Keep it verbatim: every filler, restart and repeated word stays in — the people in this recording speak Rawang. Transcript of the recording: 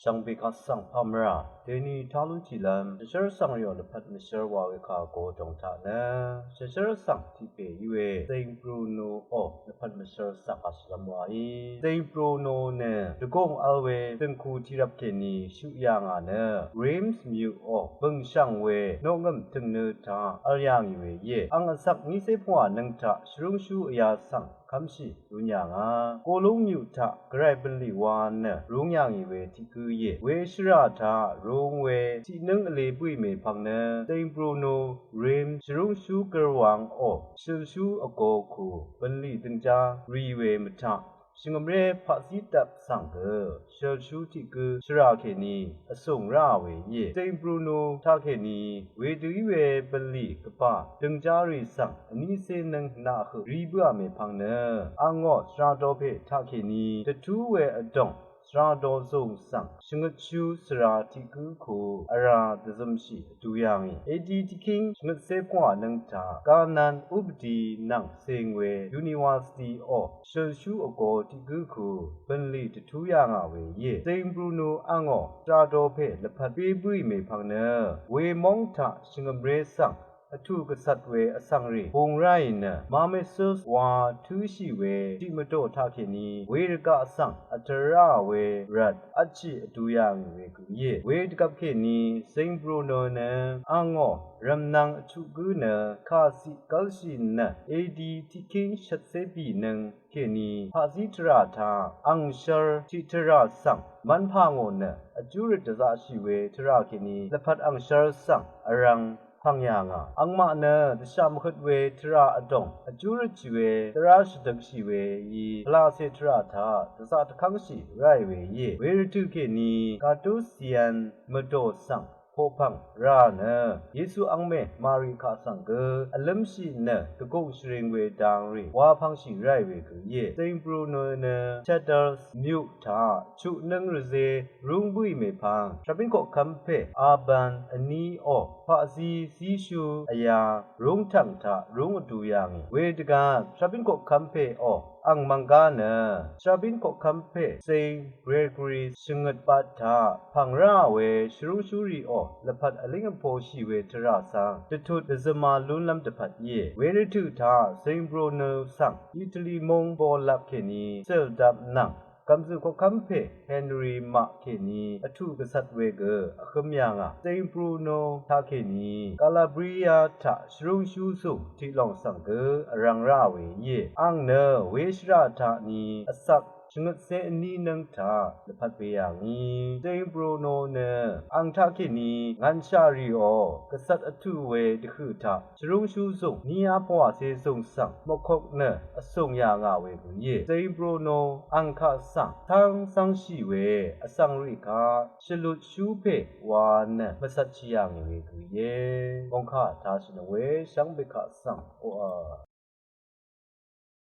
Shvngbe kaq svng pàmvrà deni taq lú tiqlv́m shvshv́r svng rìò lvpat mvshv́r wa we kà go dòng taq nø shvshv́r svng tiq pè í we Saint Bruno ò lvpat mvshv́r svng kà shvlv́m wa í. Saint Bruno nø dvgùng vl we døngku tiqrvp kèní shuq yà ngà nø Reims myuq ò bø̀ngshv̀ng we noqngø̀m tø̀ngnø taq vl yà ngì we íe. Àng vsvk nícé pvngwà nøng taq shvrúngshú vyà svng kv́mshì lún yà ngà. Golúng myuq taq gvray bv̀nlì wa nø rúng yà ngì we tiq gǿ íe. We shvrà taq rúng we tiqnǿng vlē bǿì mèpvng nø Saint Bruno Reims shvrúngshú gø̀rwang ò shølshú vgo ku bv̀nlì døngjá rì we mvtaq shvngø̀mré paqzí dvp svng gø shølshú tiq gǿ shvrà kèní vsùng ráà we íe. Saint Bruno taq kèní wedø í we bv̀nlì gvbà døngjá rì svng vnícé nøng naq høq rí bǿà mèpvng nø àngò svra do pè taq kèní dvtú we vdòng svra do zùng svng shvngøtshú svra tiq gǿ ku vrá dvzømshì vdu yà ngì. Edi tiqkíng shvngøtcé pvngwà nøng taq Kanan Ubdi nvng ceng we University ò shølshú vgo tiq gǿ ku bv̀nlì dvtú yà ngà we íe. Saint Bruno àngò svra do pè lvpat bé bǿì mèpvng nø we móng taq shvngø̀mré svng vtù gvcvt we vsvng rì bùng ráì nø Marmasus wa tǿshì we tiq mvdò taq kèní we rvgaq svng vtvr ráà we rvt vtshì vdu yà ngì we gø íe. We dvgvp kèní Saint Bruno nø àngò rv̀mnvng vchuq gǿ nø kàciq gv́lshì nø edi tiqkíng shvtcé bì nøng kèní paqzí tvrà taq àngshvr tiq tvrà svng mv́npà ngò nø vjú røt dvzaqshì we tvrà kèní lvpat àngshvr svng vrvng pv̀ng yà ngà. Àngmaq nø dvshà mvhøt we tvrà vdòng vjú røtshì we dvrá shvdøkshì we í vlacè tvrà taq dvzaq dvkv́ngshì ráì we íe. We rvtø̀ kèní Carthusian mvdò svng poqpv̀ng rá nø Yesu àngmè Mari kaq svng gø vlǿmshì nø dvgùng shvring we dang rì wa pv̀ngshì ráì we gø íe. Saint Bruno nø Châtel myuq taq chuq nøng rvzē rúng bǿì mèpvng shvbín koqkv́m pè Urban vní ò paqzí zíshú vyà rúng tv̀ng taq rúng vdu yà ngì. We dvgvp shvbín koqkv́m pè ò àng mv̀nggá nø shvbín koqkv́m pè Saint Gregory shvngøt bvt taq pv̀ng ráà we shvrúngshú rì ò lvpat vlíng vposhì we tvrà svng dvtut dvzøma lúnlv́m dvpvt íe. We rvtø̀ taq Saint Bruno svng Italy móng bolap kèní cø̀ldap nvng gv̀mzø̀ koqkv́m pè Henry maq kèní vtù gvcvt we gø vhø̄m yà ngà. Saint Bruno taq kèní Calabria taq shvrúngshú zùng tiq lòng svng gø vrvng ráà we íe. Àng nø we shvrà taq ni vsvk shvngøtcé vní nøng taq lvpat we yà ngì. Saint Bruno nø àng taq kèní ngv̀nshà rì ò gvcvt vtù we dvhø̀ taq shvrúngshú zùng ní á pvwàcé zùng svng mvkok nø vsùng yà ngà we gø íe. Saint Bruno àng kaq svng cáng cv́ngshì we vsvng rì kaq shvlutshú pè wa nø mvcvtshì yà ngì we gø íe. Mòngkà taq shvnøng we shvngbe kaq svng oqà